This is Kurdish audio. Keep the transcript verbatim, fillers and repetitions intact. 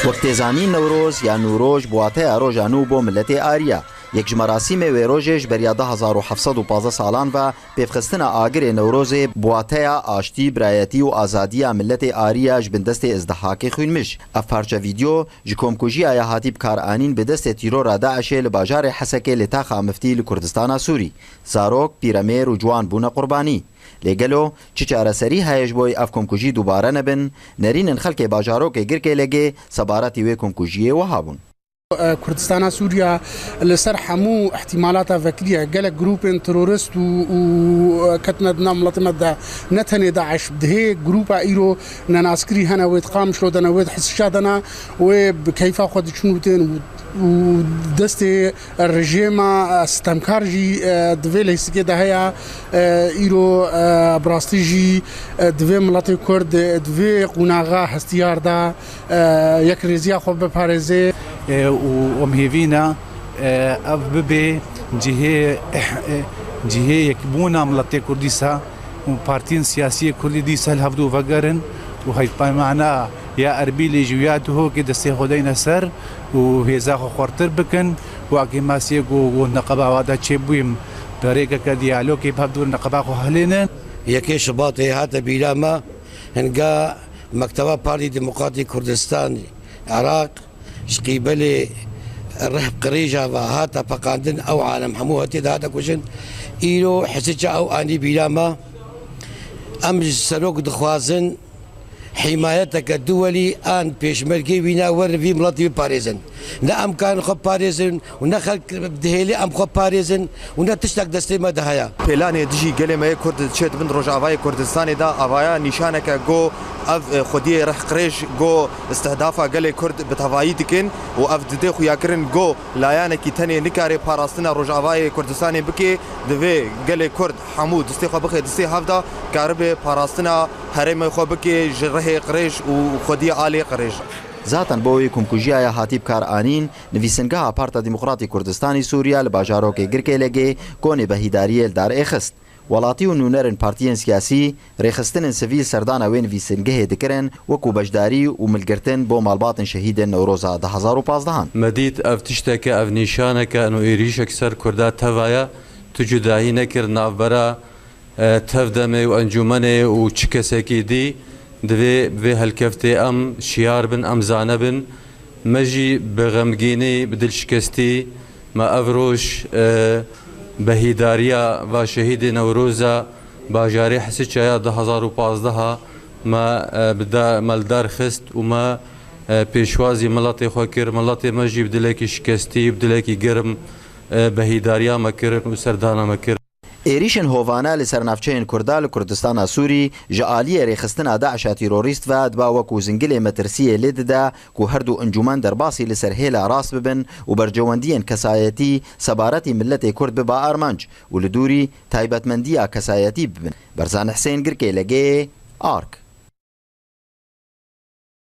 Wek tê zanîn, Newroz ya Nûroj bi wateya roja nû bo miletê Arya. Yek ji merasîmê wê rojê ji beriya du hezar û heft sed û pazdeh salan ve pêvxistina agirê Newrozê bi wateya aştî, birayetî û azadiya miletê Arya ji bin destê Îzdihakê xwînmiş. Ev parçe vîdeo ji komkujiya ya hatî bi kar anîn bi destê tîrora DAIŞê li bajarê Hesekê li taxa Miftî li Kurdistana Sûrî. Zarok, pîremêr û ciwan bûne qurbanî. Lê gelo çi çareserî heye ji bo ev komkujî dubare nebin? Nerînên xelkê bajarokê Girkê Legê sebaretî wê komkujiyê wiha bûn. Kurdistana Sûriya li ser hemû ihtimalata vekirî ye. Gelek grûpên terorist û, û ketine di nav miletê me de, ne tenê DAIŞ, dihê grûpa îro nenaskirî hene, wê di Qamişlo de ne, wê di Hesîşa de ne, wê bi keyfa xwe diçin û tên û, û destê rejêma, e, sitemkar jî, e, di vê leysikê de heye. E, îro, e, bi rastî jî, e, di vê miletê Kurd, e, di vê qonaxa hestiyar de, e, yekrêziya xwe biparêzê. E, û em hêvî ne, e, ev bibe cihê, e, cihê yekbûna miletê Kurdî se û partiyên siyasî yê Kurdî dîsa li hevdû vegerin û hevpeymana ya Erbîlê jî û ya Duhokê destê xwe deyne ser û hêza xwe xwertir bikin û akîmasiyê ku, ku neqeba wa de çêbûyî bi rêkeke diyalogê bi hevdû neqeba xwe hilênin. Yekê Şibatê hate bîra me, hinga Mekteba Partî Demokratî Kurdistan Iraq ji qîbelê rih qirêja ve hate peqandin, ew alem hemû hatê de hate kujin. Îro hisiça ew anî bîra me. Em ji serok dixwazin himayeteke duwelî an pêşmergê wî ne werin vî miletî biparêzin. Ne em karin xwe parêzin û ne xelk dihêlê em xwe parêzin û ne tiştek destê me de heye. Pêlanê dijî gelê me yê Kurd çê dibin Rojavayê Kurdistanê de, avaya nîşaneke go ev, e, xwediyê rihqirêj go istihdafa gelê Kurd bi tevayî dikin û ev didê xuyakirin go layanekî tenê nikare parastina Rojavayê Kurdistanê bike, divê gelê Kurd hemû distê xwe bixe distê hev de, karibe parastina herêmê xwe bike ji rihê qirêj û xwediyê alê qirêj. Zaten bo wê komkujiya ya hatî bi kar anîn, nivîsingeha Parta Demokratî Kurdistanî Sûriya li bajarokê Girkê Legê konê behîdariyê li dar êxist. Welatî û nûnerên partiyên siyasî rêxistinên sivîl serdana wê nivîsingehê dikirin, wekû beşdarî û milgirtin bo malbatên şehîdên Newroza du hezar û pazdehan. Me dît ev tişteke, ev nîşaneke û êrîşek ser Kurda teva ye. Tu cudahî nekir navbera, e, tevdemê û encûmenê û çi kesekî dî. Divê bi vê helkeftê em şiyar bin, em zane bin. Me jî bi xemgînî, bi dilşikestî me ev roj, e, behîdariya va şehîdê Newroza bajarê Hisiçaya du hezar û pazdeha me, e, bi da-, me li dar xist û me, e, pêşwazî miletê xwe kir. Miletê me jî bi dilekî şikestî, bi dilekî germ, e, behîdariya me kirin û serdana me kir. Êrîşên hovane li ser navçeyên Kurda li Kurdistana Sûrî ji aliyê rêxistina DAIŞa terorîst ve diba wekû zingilê metirsiyê lê dide ku her du encûmen derbasî li ser hêla rast bibin û berjewendiyên kesayetî sebaretî miletê Kurd bibe armanc û li dûrî taybetmendiya kesayetî bibin. Berzan Husên, Girkê Legê, Ark.